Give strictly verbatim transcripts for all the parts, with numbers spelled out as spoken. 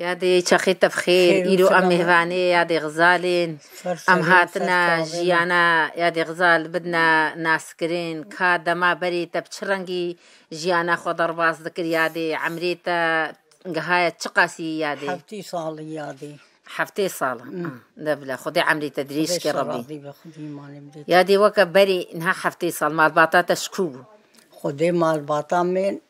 Yadê, çaxê te bi xêr. Xêr û Îro em silamet. Mêvanê Yadê Xizalên. Ser Em serê û ser hatine çavê me. Jiyana Yadê Xizal bidine naskirin. Ka dema berê te bi çi rengî jiyana xwe derbas dikir Yadê? Emrê te gihaye çiqasî Yadê? Heftê salî Yadê. Heftê sal. Hmm. Ah, de bila. Xwedê emrê te dirêj Xwedê ke Rebî. Razî be, Xwedê îmanê bide. Yadê, weke berê niha heftê sal malbata te ji ku bû? Xwedê malbata min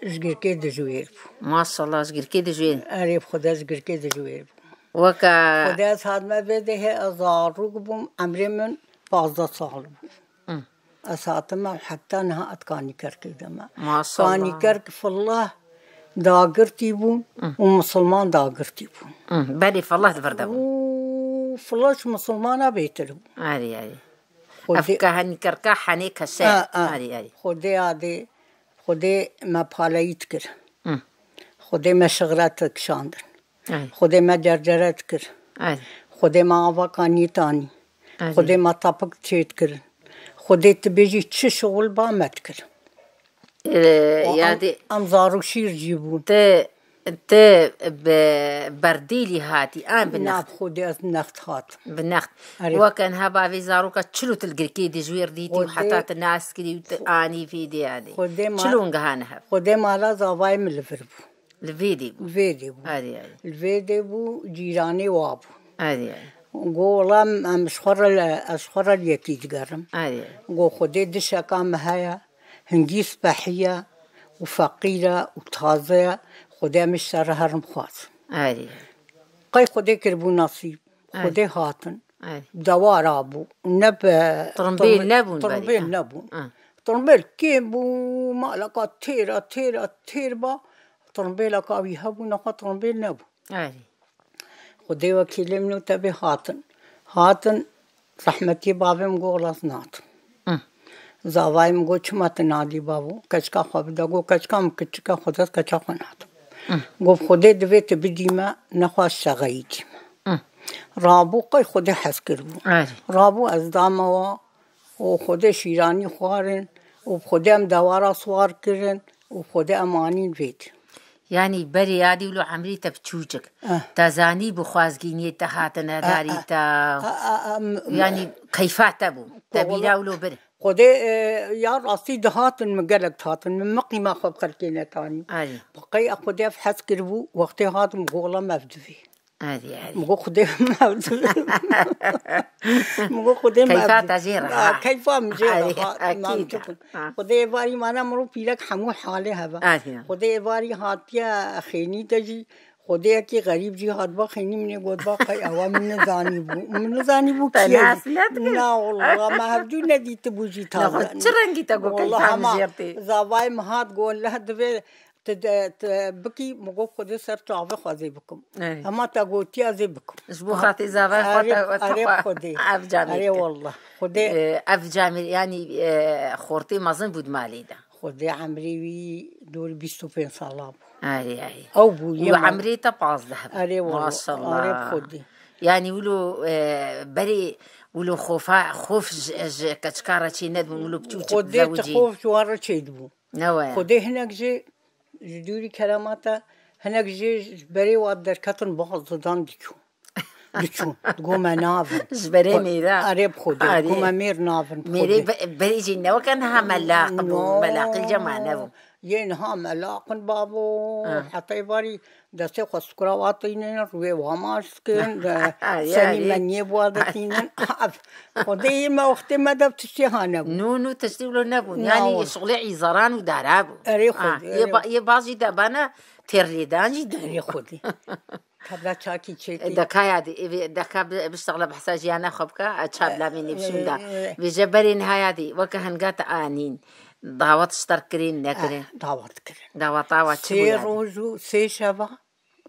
ji Girkê Dijwêr bû. Maşallah, ji Girkê Dijwêr. Erê, Xwedê ji Girkê Dijwêr bû. Weke Xwedê ez hatime vê dehê, ez zarok bûm, emrê min pazdeh sal bû. Hı. Ez hatime û heta niha ez kanîkerkê de me. Maşallah. Kanîkerk fillah dagirtî bûn Hı. û misilman dagirtî bûn. Hı. Berê fillah di vir de bûn. Û fillah ji misilmana bêtir bûn. Erê, erê. Xwedê Ev kehanîkerka henê keşe. A, a. Erê, erê. Xwedê adê Xwedê me paleyî dikir. Hı. Xwedê me şixret dikişandin. Ay. Xwedê me cercere dikir. Ay. Xwedê me ava kanî tanî. Ay. Xwedê me tapik çê dikirin. Xwedê tu bêjî çi şixul ba me dikir. Ee, Û em, yadê em zarû şîr jî bûn. Te Te bi berdîlî hatî, an bi Na, neft? Bi Xwedê ez neft hat. Bi neft. Erê. Weke niha bavê zaroka çilo tu li Girkê Dijwêr dîtî û Xwedê heta tu nas kirî û tu anî vê dê yadê. Xwedê ma-, Çilo ngiha niha? Xwedê mala zavayê min li vir bû. Li vê dê bû. Li vê dê bû. Erê, erê. Li vê dê bû, cîranê wa bû. Erê, erê. Go, wela em ji xwe re, ez ji xwe re li yekî digerim. Erê. Go, Xwedê dişeka min heye. Hingî spehî ye û feqîr e û taze ye. Xwedê min ji ser herim xwest. Erê. Qey Xwedê kiribû nasîb. Erê. Xwedê hatin. Erê. Dewa rabû. Ne bi Tirimbêl tirm-, nebûn berê, tirimbêl ha. Nebûn. Ha. Tirimbêl kêm bû, maleka têra, têra, têr ba. Tirimbêleka wî hebû, nexwe tirimbêl nebû. Erê. Xwedê wekîlê min û te bê hatin. Hatin, rehmetî bavê min got, "Wela ez nadim." Hı. Zavayê min got, "Çima tu nadî bavo? Keçika xwe bide." Got, "Keçika min kiçik e, Xwedê ez keça xwe nadim." Hı. Got, "Xwedê divê tu bidî me, nexwe ez şexeyî dî me." Hı. Rabû qey Xwedê hez kiribû. Erê. Rabû ez dame wa, û Xwedê şîranî xwarin û bi Xwedê em dewara siwar kirin û Xwedê em anîn vê dî. Yanî berê yadî wilo emrî te biçûçik. Eh. Te zanî bi xwazgîniyê te hatine Eh, darî eh. te. Eh, eh, eh, m-, Yanî keyfa te bû. Te Wala bîra wilo bir. Xwedê, e, ya rastî dihatin min gelek dihatin. Min miqîma xwe bi xelkê netanî. Erê. Bi qey Xwedê ev hez kiribû, wextê hatim gola me ev divê. Erê, erê. Min got, "Xwedê me ev divê." Min got, "Xwedê me ev divê." Keyfa te jê re, Ha, ha. Keyfa min jê re, Erê, ha, ekîd. Mantıklı. Ha. Xwedê êvarî mane mirov pîrek hemû halê heve. Erê. Xwedê êvarî hatiye xênî de jî, Xwedê yekî xerîb jî hatba xênî min ê gotba qey ewa min nizanî bû. Min nizanî bû Te kî ye nas jî. Nedikir? Na, wallah, me hevdû nedîtibû jî Nexwe taze. Çi rengî te got Wallah, keyfa min hema jê re tê? Zavayê min hat got, "Leh divê." Tu de, tu bikî, min got, "Xwedê ser çavê xwe zê bikim." Ey. Hema te gotiya zê bikim. Ji bo xatê zavayê xwe Erê, te, te erê xwe. Xwedê. Ev camêr Erê te. Wallah. Xwedê Ee, ev camêr, yanî, ee, xortê mezin bû di malê de. Xwedê emrê wî dor bîst û pênc sala bû. Erê, erê. Ew bû, Û yema. Emrê te pazdeh bû. Erê wallah. Maşallah. Erê bi Xwedê. Yanî wilo, ee, berê wilo xofa, xof ji, ji keçika re çê nedibûn, wilo biçûçik Xwedê ti zewicî. Xof ji wan re çê dibû. Ne we. Xwedê hinek jê Ji dûrî kerema te hinek jê ji berê wa derketin, baz didan diçû. Diçû. Digo me navin. Ji berê Xwe-, mêra. Erê bi Xwedê. Erê. Digo me mêr navin bi Mêrê Xwedê. be-, berê jî ne weke niha melaq bû. No. Melaqil cema nebû. Yê niha melaqin babo. Ha. Heta êvarî destê xwe sukura wa tînin, rûyê wa maç dikin, Erê, senî erê. Me niyê wa detînin. Xwedê yê me wextê me de tiştê ha nebû. No, no, tiştê wilo nebû. Na Yanî wala. Şixulê îzaran û dara bû. Erê Ha, Xwedê, yê erê. Ba-, yê baz jî debana têrlêdan jî dibû. Erê Xwedê. Tebla çakî çêkî. Deka ya di, ê vê, deka bi, biştexle behsa jiyana xwe bika, e, çabla min nêvşûn da. Erê, erê. Vêje berê niha ya di, weke henga te anîn. Dawet şter kirin, nekirin. Eh, dawet kirin. Daweta wa çi bû Sê ya di? Roj û sê şeva.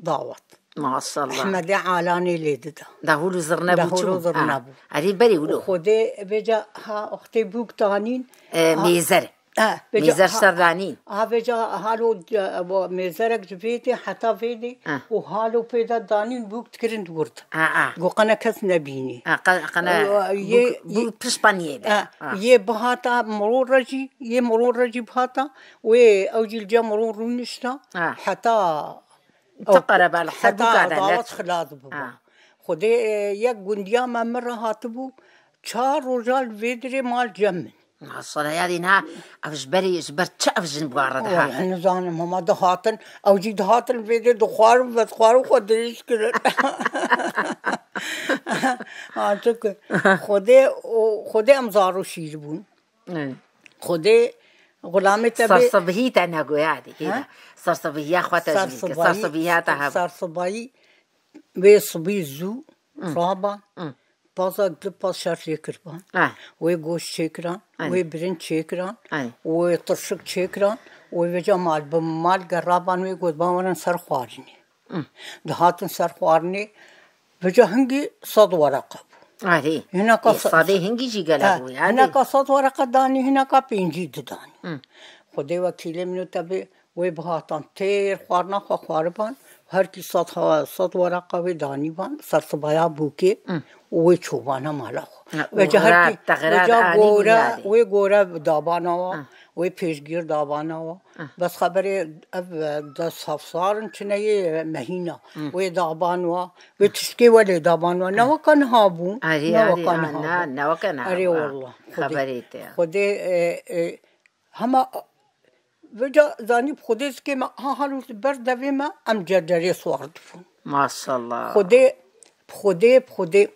Dawet. Maşallah. Ehmedê Alanê lê dida. Dahûl û zirne bû, Dahûl çi û bû? Zirne Ha. Bû. Erê berê wilo. Xwedê vêca ha wextê bûk tanîn. E, Ha. Mêzer. Ha, vêca Mêzer ha, ser danîn. Ha, vêca halo, e, bo mêzerek ji vê dê heta vê dê Ha. Û halo pê de danîn bûk dikirin di wir de. Ha, ha. Go qene kes nebînî. Ha, qe-, qene E, yê, bûk, yê, bûk pişt paniyê de. Ha, Ha. Yê bihata miro re jî, yê miro re jî bihata, wê ew jî li cem miro rûnişta. Ha. Heta Ti qereba li her du Heta kadar, ne? Adalet xilas biba. Ha. Xwedê, e, yek gundiya me min re hatibû, çar roja li vê dirê mal cem min. Maşallah, ya dî niha ev ji berî, ji ber çi ev jin bi wan re dihat? Wallahî nizanim, hema dihatin, ew jî dihatin vê dê dixwarin, vedixwarin xwe dirêj kirin. Ha, çi ku Xwedê, o, Xwedê em zar û şîr bûn. Ê. Xwedê xulamê te bê. Sersibihî te negoya dî, hê Ha? de. Sersibihiya xwe te jî dike. Sersibahî, Sersibihiya te hebû. Sersibahî vê sibî zû Hı. raban. Hı. Paza du pas şer çêkirban. Ay. Wê goşt çêkiran, Ay. wê birinc çêkiran, Ay. wê tirşik çêkiran, wê vêca mal bi mal geraban wê gotban werin ser xwarinê. Hı. Dihatin ser xwarinê, vêca hingî sed wereqe bû. Arê. Hineka Ê, se-, sedê hingî jî gelek Ha, bû, ya hineka dê. sed wereqe danî, hineka pêncî didanî. Hı. Xwedê wekîlê min û te bê, wê bihatan têr xwarina xwe xwariban, her kî sed ha-, sed wereqa wê danîban, sersibaya bûkê Hı. û wê çûbana mala xwe. Ha, Vêca û her xirat, kî, te xirat vêca anî gore, bûyadê. wê gore dabana wa, Ha. wê pêşgir dabana wa. Ha. Bes xeberê ev, e, des hevsar in çine yê mehîna. Hı. Wê daban wa, wê tiştkê welê daban wa. Ne Ha. weka niha bû, Arê, ne arê, weka a, niha na, bû. ne weka niha Erê bû, a. wallah, Xwedê. Xeberê te ya. Xwedê, e, e, Hema vêca zanî bi Xwedê zikê me, ha hal û ber devê me, em cerderê siwar dibûn. Maşallah. Xwedê, bi Xwedê, bi Xwedê.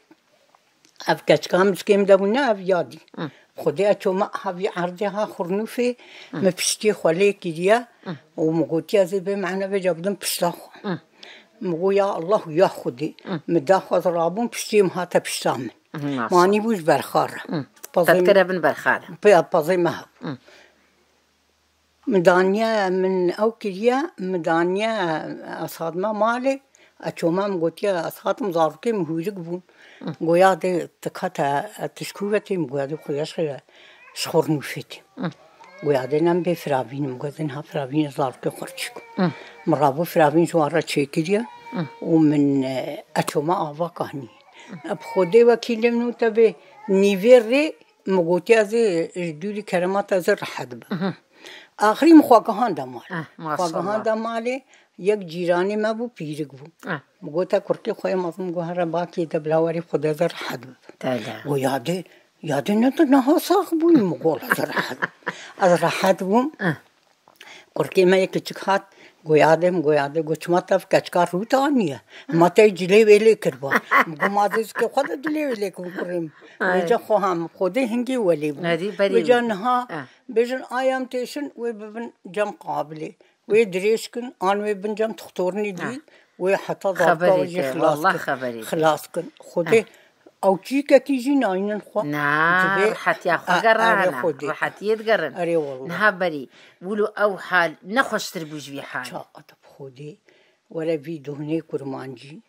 Ev keçika min zikê min de bû, ne ev yadî. Hı. Xwedê eço me ha vî erdê ha xurnûfê, Hı. me piştiyê xwe lê kiriye Hı. û min gotiye ez ê bê mehne vêca bidim pişta xwe. Hı. Min got ya Allah û ya Xwedê. Hı. Min da xwe rabûn piştiyê min hate pişta min. Hı, maşallah. Manî bû ji berxa re. Hı. Pazê Te dikire bin berxa de. Pe-, pazê me hebû. Hı. Min daniye, min ew kiriye, min daniye, ez hatime malê, ez çoma min gotiye, ez hatim zarokê min hûrik bûn. Hı. Goya dê tika te, e, tişkû ve tê, min goya dê xuya ji, ji xwe nûfê tê. Hı. Goya dê nem bê firavînim, goya dê niha firavînê zarokê xwe çî ku. Hı. Min rabû firavîn ji wan re çêkiriye Hı. û min, e, ez çoma ava kanî. Hı. E, bi Xwedê wekîlê min û te bê nîvê rê Min gotiye ez ê ji dûrî kerema te ez ê rehet bim. Mhm. Axirî min xwe gihanda malê. Eh, Xwe maşallah. gihanda malê, yek cîranê me bû, pîrik bû. Eh. Min gote kurkê xwe yê mezin, min got here bakê te bila werî xwe de ez ê rehet bim. Tele. Got ya dê, ya dê ne tu niha sax bûyî, min got ez ê rehet bim. Ez rehet bûm. Eh. Kurkê me yê kiçik hat, goya dê, min goya dê, got çima te ev keçika rût aniye? Ma te cilê wê lê kirba. Min got ma dê zikê xwe de cilê wê lê kim kurê min. Ay. Vêca xwe ha min, Xwedê hingê welê bû. Nedî berî Vêca wî. niha Ah. bêjin ay em têşin, wê bibin cem qabilê. Wê dirêj kin, an wê bin cem tuxtornî dî. Ah. Wê heta Xeberê zarka wê jî te, xilas wallah kin. xeberê te. Xilas kin. Xwedê Ah. ew çîkekî jî naynin xwe. Na, Divê rehetiya xwe A-, gerana. erê Xwedê. Rehetiyê digerin. Erê wallah. Niha berî, wilo ew hal ne xweştir bû ji vî halê. Ça, ata bi Xwedê. Were vî duhnê kurmancî.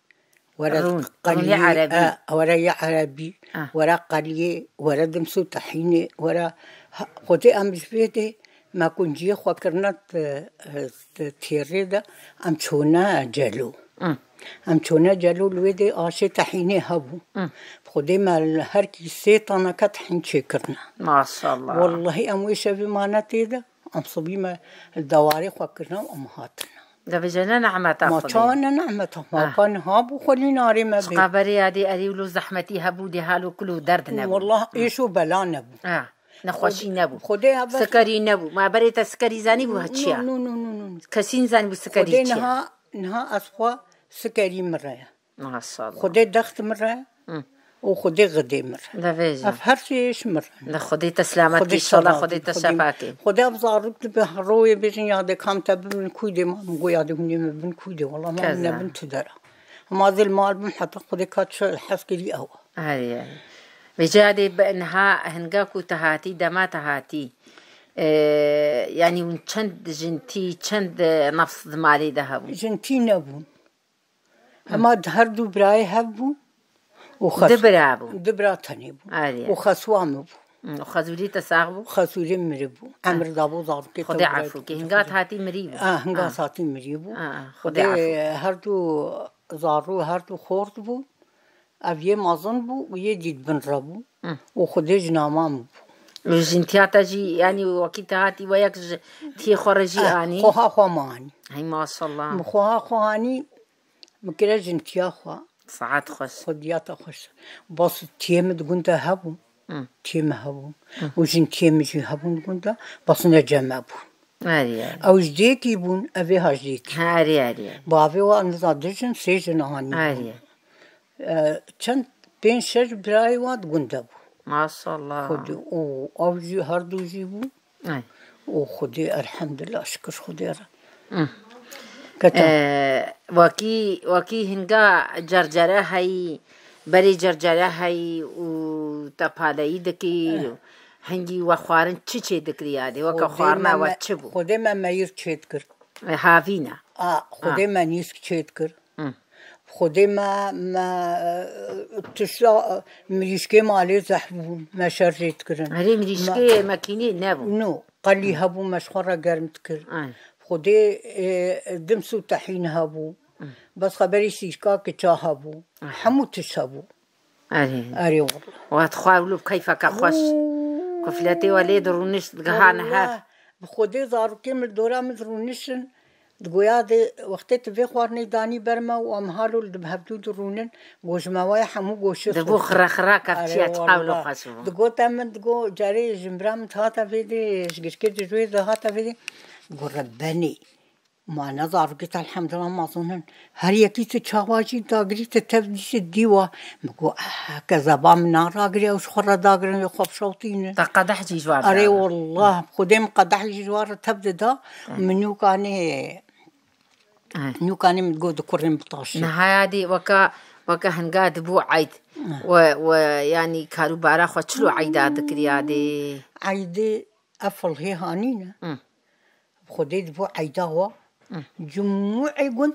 Were Rûn, qeliyê, rûnê erebî. e, were yê erebî. Ah. Were qeliyê, were dimsû tehînê, were ha-, Xwedê em ji vê dê me kunciyê xwe kirine di, di têrê de, em çûne celo. Hı. Em çûne celo li wê dê aşê tehînê hebû. Hı. Xwedê me li her kî sê taneke tehîn çêkirine. Maşallah. Wallahî em wê şevê mane tê de, em sibî me li dewarê xwe kirine û em hatine. Devêje ne nehmeta Ma Xwedê. çawa ne nehmeta? Ma Ah. ka niha bû xwelî narê me bê. Çiqa berê ya dê erî wilo zehmetî hebû dê hal û kul û derd nebû. Wallah Hı. êş û bela nebû. Ah. Nexweşî Xwedê, nebû. Xwedê ya bes Sikarî nebû. Ma berê te sikarî zanîbû ha çi ya? No, no, no, no, no. Kesîn zanîbû sikarî Xwedê çi ya? niha, niha ez xwe sikarî min re ye. Maşallah. Xwedê dext min re Hı. û Xwedê xidê min re. Devêje. Ev her şey ji min re. De Xwedê te selamet Xwedê kî, inşallah selamet Xwedê kî, te Xwedê, şefa kî. Xwedê ev zarok dibe royê bêjin ya de kam te bibin kû dê ma min goya de hûnê min bin kû dê. Wala ma Keza. min nebin tu dera. Hema zil mal bim heta Xwedê ka çi hez kirî ew. Erê, erê. Vêca dê bi niha hinga ku te hatî, dema te hatî, e, yanî hûn çend jin tî, çend, e, nefs di malê de hebûn? Jin tî nebûn. Hema di her du birayê hev bûn û xes-, Di bira bûn. du bira tenê bûn. Erê. Û xeswa min bû. Hı, û xezûrî te sax bû? Xezûrî mirî bû. Emir da bû zarokê Xwedê te efû ke. Hinga te hatî mirî bû. Ah, hinga Ah. hatî mirî bû. Ah, ah, Xwedê Xwedê efû. her du zarû, her du xort bû. Ev yê mezin bû û yê dî di bin re bû. Hı. Û Xwedê ji nama min bû. Û jintiya te jî, yanî wekî te hatî we yek ji tiyê xwe re jî Eh, anî? Xweha xwe me anî. Hey maşallah. Min xweha xwe anî Min kire jintiya xwe. Saet xweş. Xwediya te xweş. Bas tiyê min di gund de hebûn. Hı. Tiyê min hebûn. Hı. Û jintiyê min jî hebûn di gund de. Bas ne cem me bûn. Erê, erê. Ew ji dêkî bûn, ev ê ha ji dêkî. Erê, erê. Bavê wa niza du jin, sê jin anî bûn. Erê. E, çend, pênc şeş birayê wa di gund de bû. Maşallah. Xwedê, û ew jî, her du jî bûn. Ay. Û Xwedê, elhamdulillah, şikir Xwedê re. Hı. Kete. Ee, wekî, wekî hinga cercere heyî, berê cercere heyî û te paleyî dikî, Eh. hingî we xwarin çi çê dikirî yadê? Weke Xwedê xwarina me we me-, çi bû? Xwedê me meyir çê dikir. E, havîne. A, Xwedê Ha. me nîsk çê dikir. Hı. Xwedê me, me, e, tişta, e, mirîşkê malê zehf bûn, me şer jê dikirin. Erê, mirîşkê Me- mekînê nebû. No, qelî Hı. hebû, me ji xwe re germ dikir. Ay. Xwedê, e, dims û tehîn hebû. Hı. Bes xeberî sîrka kiça hebû. Ay. Hemû tişt hebû. Erê. Erê wallah. Wat xwe ewlo bi keyfeke xweş. Oo. Kufletê we lê dirûnişt, gihane hev. Wallah, bi Xwedê zarokê min li dora min dirûnişin. Digoya dê, wextê tu vê xwarinê danî ber me û em halo li hevdû dirûnin, go ji me waya hemû goşê Dibû xirxira kevçiya Erê çi hewlo wallah. xweş bû. Digote min, digo, carê jinbira min dihate vê dê, ji girkê dijwê dihate vê dê. Digo, Rebbenî, ma ne zarokê te elhamdulillah mezin in. Her yekî tu çawa jî dagirî, tu tev dî ji dî wa. Min got, "Ah, kezeba min naragirê, ew ji xwe re dagirin, wê xwe bişewtînin." Te qedeh jî ji war Erê dawe. wallah, Xwedê min qedeh jî ji war re tev dida. Hı. Min nûkanê, Hı. nûkanê min got, "Di kurê min bitaşe." Niha yadî weka, weka hinga dibû eyd. Hı. We, we, yanî karûbara xwe çilo eyda dikirî yadî? Eydê ev filhê hanî ne. Hı. Xwedê dibû eyda wa, Hı. cumûê gund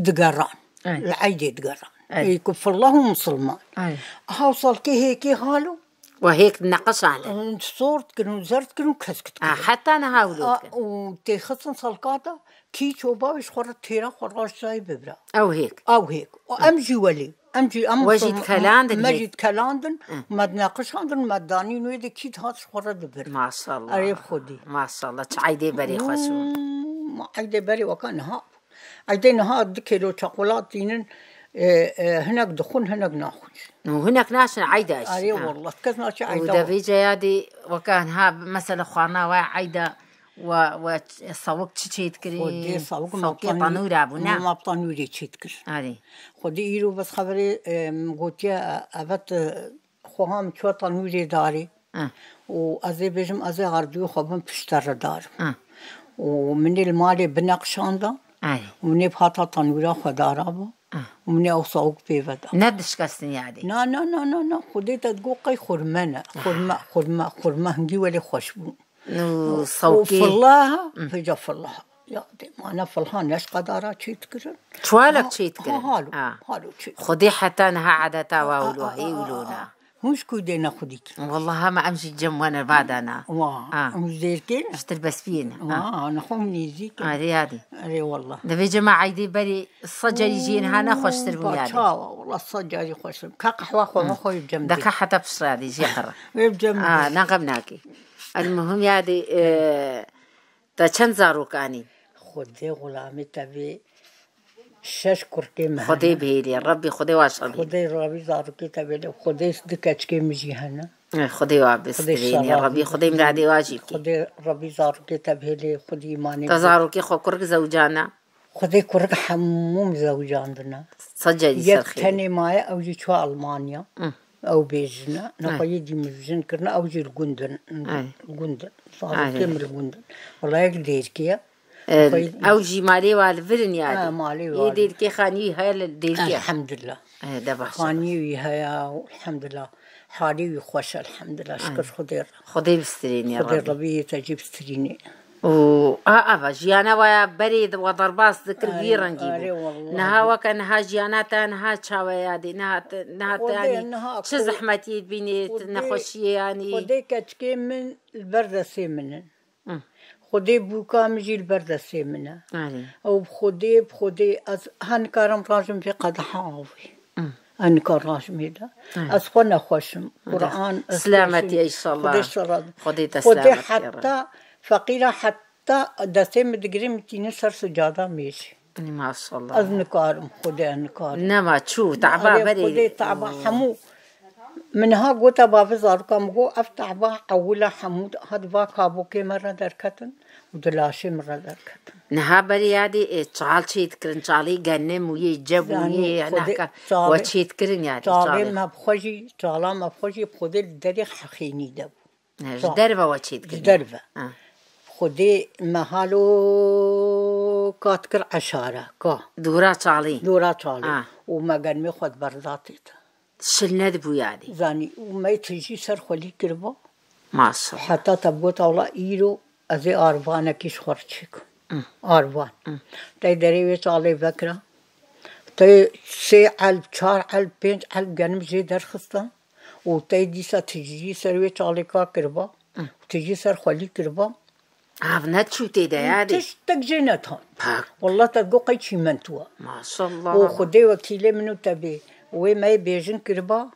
digeran. Ay. Li eydê digeran. Ay. Ê ku fillah û misilman. Ay. Aha salkê hêkê halo. Wa hêk neqişane. Sor dikin û zer dikin û kesk dikin. Ah, heta niha wilo A, dikin. û têxistin salka da, kî çoba wî ji xwe re têra xwe raştayê bibira. Ew hêk. Ew hêk. Û em jî welê. Em jî, em We jî Musulman-, dikelandin me hêk. jî dikelandin, Hı. me dineqişandin, me danîn wê de kî dihat ji xwe re dibir. Maşallah. Erê Xwedî. Maşallah. Çi eydê berê xweş bû. Hmm, ma eydê berê weka niha. Eydê niha du kêlo çekolat tînin, e, e, hinek dixwin, hinek naxwin. Û hinek naçin eyda jî, Erê ha. wallah, kes naçe Û eyda de wa. vê ceya dê weka niha mesela xwarina we eyda We, we ç-, sawik çi çêdikirî? Xwedê sawik Sawikê ma tanû-, tenûra bû, ne? ma bi tenûrê çêdikir. Erê. Xwedê îro bes xeberê, e, min gotiye, e, evet, e, xweha min çûye tenûrê darê. Eh. Û ez ê bêjim, ez ê ardûyê xwe bim pişt te re darim. Eh. Û min ê li malê bineqişanda. Erê. Û min ê bi hata tenûra xwe dara bû. Eh. Û min ê ew sawik pê veda. Ne dişkestin yadê? Na, na, na, na, na. Xwedê te digot qey xurme ne. Xurme, xurme, xurme hingî welê xweş bûn. Û Û sawkê. filaha, Hı. vêca filaha. Ya, de, mane filaha ne ji qedara çê dikirin. Çuwalek Ha, çê dikirin. ha, halo, Ha. halo çê dikirin. Xwedê heta niha edeta wa Ha, wilo, ha, hê ha, wilo ha, na. ha. Hûn ji ku dê ne xwedî ki? Wallah hema em jî cem we ne vadana. Wa, Ha. em ji dêrkê ne? Ji tirbespiyê ne. Wa, Ha. ne xwe min nêzîk e. Arê yadî. Erê wallah. Divê cema eydê berê sed carî jiyên ha ne xweştir bû Ba yadî. çawa, wallah sed carî xweştir. Ka qehwa xwe Hı. xwe yê bi cem Deka dê. heta pişt radî jê qere. Wê bi cem Ah, dê. ne xem nakê. El muhim yadî, e, Te çend zarok anîn? Xwedê xulamê te vê şeş kurkê me Xwedê hene. bihêlî, Rebbî Xwedê waşanî. Xwedê Rebbî zarokê te bêle. Xwedê du keçikê min jî hene. Eh, Xwedê wa Xwedê bistirînî, şerafî Rebbî Xwedê bihêlî. miradê wa jî bikî. Xwedê Rebbî zarokê te bihêlê, Xwedî îmanê Te bihêlê. zarokê xwe kurik zewicana? Xwedê kurik hemû min zewicandine. Sed carî Yek ser xêrê. tenê maye, ew jî çû Almanya. Hı. Ew bêjine, Ay. nexweyê dî min jin kirine, ew jî li gund in. Ay. Li gund in. Zarokê Ay. min li gund in. Wela yek dêrkê ye. E, Nexweyê ew jî malê wa li vir in yani. Ha, malê Yê wa li dêrkê xanî wî heye li dêrkê. Elhamdulillah. E, de baş. Xanî wî heye, elhamdulillah. Halê wî xweş, elhamdulillah. Şikir Ay. Xwedê re. Xwedê bistirînî Xwedê Rebbî. Rebî yê te jî bistirînî. Û a, ava jiyana waya berê de wa derbas dikir vî Erê, rengî erê, bû. wallah. Niha weke niha jiyana te niha çawe yadê, niha te, niha te Xwedê yanî niha çi xwe-, zehmetiyê bînê, Xwedê, nexweşiyê yanî. Xwedê keçikê min li ber destê min in. Hı. Xwedê bûka min jî li ber destê min e. Erê. Ew bi Xwedê, bi Xwedê ez ha nikarim rajim vê qedeha avê. Hı. Ez nikar rajimê de. Hı. Ez xwe nexweşim. Hı. Quran, ez Silametî pêşim. înşallah. Xwedê şerad. Xwedê te Xwedê silamet ya Reb. heta feqîra heta destê min digirê min tînin ser sicada mêjê. Maşallah. Ez nikarim, Xwedê ez nikarim. Nema çû, taba Erê berê. Xwedê taba hemû. Min ha gota bavê zaroka min got, ev taba ewila hemû hat va kabokê me re derketin û di laşê min re derketin. Niha berê yadê, e, çal çê dikirin, çalê genim û yê ceb û Zanî, yê Xwedê naka çalê, we çê dikirin yadê, çalê çalê. Me bi xwe jî, çala me bi xwe jî bi Xwedê li derê xexînî de bû. Ne, ji Çal. Derve we çê dikirin. Ji derve. Ha. Xwedê me halo ka dikir eşare, ka. Dora çalê. Dora çalê. Ha. Û me genimê xwe diberda tê de. Şil nedibû yadê. Zanî, û me tijî ser xwelî kiriba. Maşallah. Heta te bi gota wela îro ez ê arvanekî ji xwe re çêkim. Hı. Arvan. Hı. Tey derê wê çalê vekira. Tey sê elb, çar elb, pênc elb genim jê derxistin. Û tey dîsa tijî ser wê çalê ka kiriba. Hı. Û tijî ser xwelî kiriba. Av neçû tê de ya dê. Tiştek jê netan. Pak. Wallah te go qey çîment wa. Maşallah. Û Xwedê wekîlê min û te bê. Wê me yê bêjin kiriba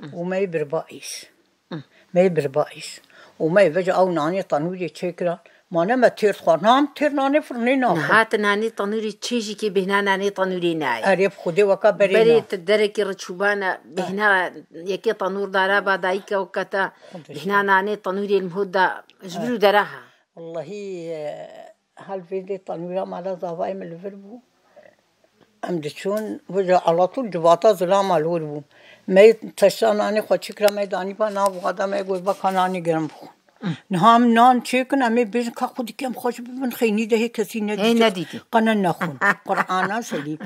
û me yê birba îş. Hı. Me yê birba îş. Û me yê veca ew nanê tenûrê çêkiran. Ma ne me têr xwar. Nam têr nanê firnê naxwar. Niha tu nanê tenûrê çê jî kê bêhna nanê tenûrê nayê. Erê bi Xwedê weka berê Berê na. Tu derekî riçûbana bêhna yekê tenûr dara ba dayika weka te Xwedê bêhna nanê tenûrê li mihot da ji vir û dera ha. Wellahî, e, hal vê dê tenûra mala zavayê min li vir bû. Em diçûn, vêca alatûr civata zilama li wir bû. Me teşta nanê xwe çikira me danî ba nav wada me got ba ka nanê germ bixwe. Niha em nan çêkin, em ê bêjin ka xwe dike em xwe ji bibin xeynî de hê kesî Hê nedîtin. Nedîtin. Qene nexwin. Qur'ana şerîf.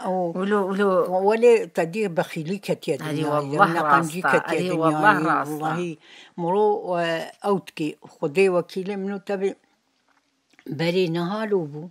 Û Wilo, wilo. Welê te dî bexîlî ketiye Erê dinyayê. Wallah Neqencî rast e. Ketiye Erê dinyayê. Wallah rast e. Wallahî. Miro, e, ew dikê. Xwedê wekîlê min û te bê. Berê niha lo bû.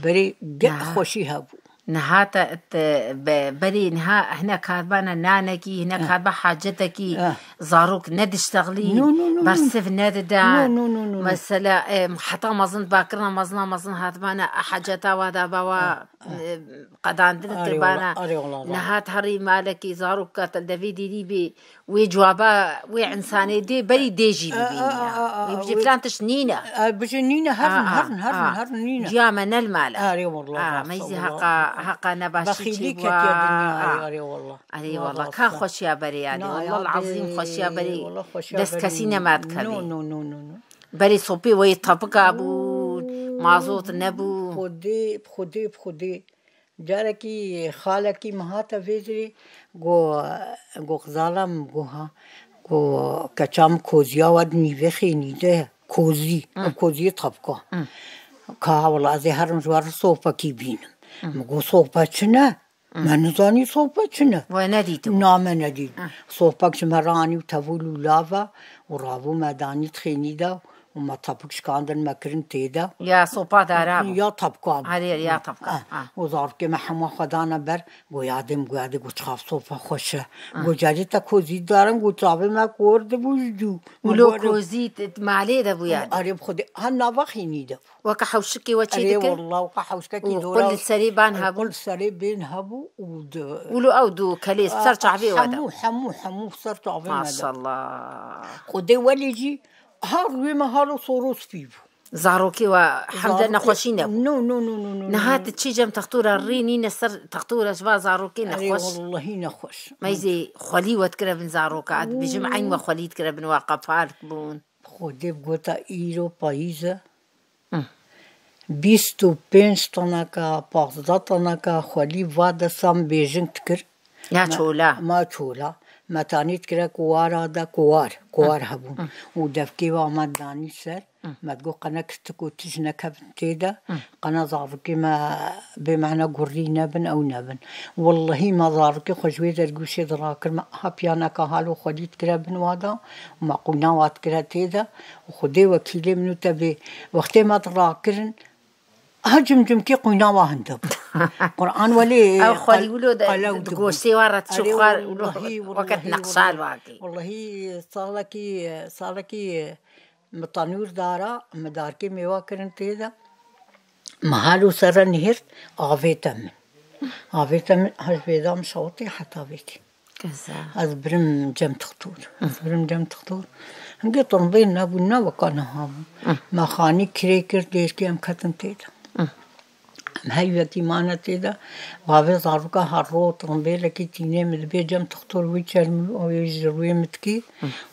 Berê gelek xweşî hebû. Niha te, te be-, berê niha hinek hatibana nanekî, hinek Eh. hatiba hacetekî, Eh. zarok nediştexlî, No, no, no, no. bersiv nedida. No, no, no, no, no. Mesela, em, heta mezin bakirina mezina mezin hatibana haceta wa da bawa, Eh, eh. em, qedandin Arê tibana. Wala, arê wala, wala. Niha herî malekî zarok ka te devê dîrî bî. Wê cewaba wê insanê dê berî dê jî bibînî. A, a, a, a, Wê bijî wê filan tişt nîne. A, bijî nîne, herin, A, a, herin, herin, a. herin nîne. Ciya me ne li mal e. Arê wallah, A, rast me e, zî wallah. heqa, heqa nebaşî Bexîlî çê ketiye bûa. dinyayê, A. arê wallah. Arê Wallah wallah, rast ka e. xweşiya berê yadê. Na, Wallah yadê, azîm xweşiya berê. wallah xweşiya Dest berê. kesî nemat kevê. No, no, no, no, no. Berê sopê wê tepika bû, mazot nebû. Xwedê, xwedê, xwedê. Carekî xalekî min hate vê dirê, got, got, Xizala min got, ha, got, keça min koziya we di nîvê xênî de, kozî, Hı. ev koziyê tepka. Hı. Ka ha wela ez ê herim ji we re sopekî bînim. Hı. Min got, sope çi ne? Hı. Me nizanî sope çi ne? We nedîtibû? Na, me nedît. Hı. Sopek ji me re anî û tevûl û lava û rabû me danî di xênî de. Û me tepik şikandin me kirin tê de. Ya sopa dara bû. Ya tepka bû. Erê, ya tepka. Ah, Ha. û zarokê me hema xwe dane ber, go yadê min, go yadê, go çixaf sopa xweş e. Ah. Go carê te kozî darin, go çavê me kor dibû ji dû. Wilo Go re- kozî t-, t-, malê de bû yadê. Erê bi Xwedê, ha nava xînî de bû. Weke hewşikê we çê Erê dikir? wallah, weke hewşkekî Û dora. qul li serê ban Ay, hebû? qul serê bên hebû û di- Wilo ew du kelê ser çavê we de. Hemû, hemû, hemû ser çavê me de. Maşallah. Xwedê welê jî Her rûyê me halo soros pî bû. Zarokê we hemde Zarokê nexweşî nebû. No, no, no, no, no, Niha no. tu çi cem textora rê nîne ser textora ji va zarokê Erê, nexweş. wellahî nexweş. Meyzê xwelî we dikire bin zaroka, ez dibêjim eyn we xwelî dikire bin wa qefal bûn. Xwedê bi gota îro payîz e. Hı. Bîst û pênc toneka, pazdeh toneka xwelî va de sam bêjin dikir. Ya Me-, çola. Ma çola. Me tanî dikire kuwara de kuwar. Kuwar Hı. hebûn. Hı. Û devkê ve me danî ser. Hı. Me digot qene kirtik û tij nekevin tê de. Hı. Qene zarokê me bê mehna gurî nebin, ew nebin. Wellehî me zarokê xwe ji wê dergûşê de rakir me. Ha piyaneka halo xwelî dikire bin wa de. Û me qûna wa dikire tê de. Û Xwedê wekîlê min û te bê. Wextê me dirakirin, Ha cimcimkî qûna wa hinde bû. Quran welê Ew xwelî qel-, wilo de, qelew di dibû. Goştê wa re diçû Erê xwar, wilo wellahî, weket wellahî, nexşal wellahî. Wakî. Wellahî salekî, salekî min tanûr dara, min darkê mêwa kirin tê de. Min halo serre nihêrt, avête min. Avête min, hej vêda min şewitê heta vêkê. Keza. Ez birim cem tixtor. Ez birim cem tixtor. Hingê tinbê nebû, ne weka niha bû. Hı. Me xanî kirê kir, dêrkê em ketin tê de. Hı. Heyvekî mane tê de, vavê zaroka her ro tinbêlekî tînê min dibê cem tixtor wî çer min û ew ê ji rûyê min dikî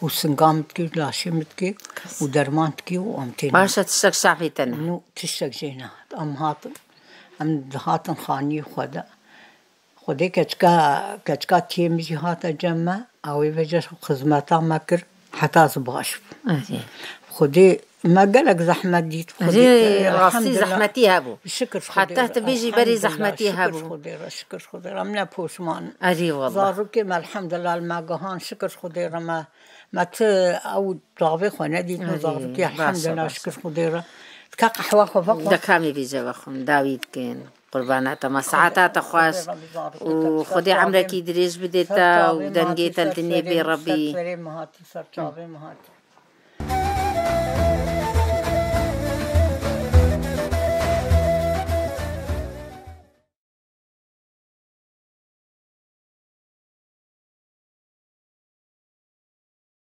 û singa min dikî û laşê min dikî û derman dikî û em têne. Baş e, tiştek şahî te ne. Nû tiştek jê nehat. Em hatin, em dihatin xaniyê xwe de. Xwedê keçika, keçika tiyê min jî hate cem me, ew ê veje xizmeta me kir, heta ez baş bûm. Erê. Xwedê me gelek zehmet dît. Xwedê, Erê, rastî elhamdulillah. Zehmetî hebû. Şikir Xwedê Heta re, tu bêjî berî elhamdulillah, zehmetî şikir hebû. Xwedê re, şikir Xwedê re. Em ne poşman. Erê wallah. Zarokê me elhamdulillah me gihan, şikir Xwedê re me, me ti ew çavê xwe nedît, me Erê, zarokê baş e, elhamdulillah, baş e. Şikir Xwedê re. Dika qehwa xwe vexwe. De kamê bêje vexwim, dawî bikin. Qurbana te me, saeta te xweş û Xwedê emrekî dirêj bide te û dengê te li dinê bê Rebî. Ser çavê min hatî, ser çavê min hatî.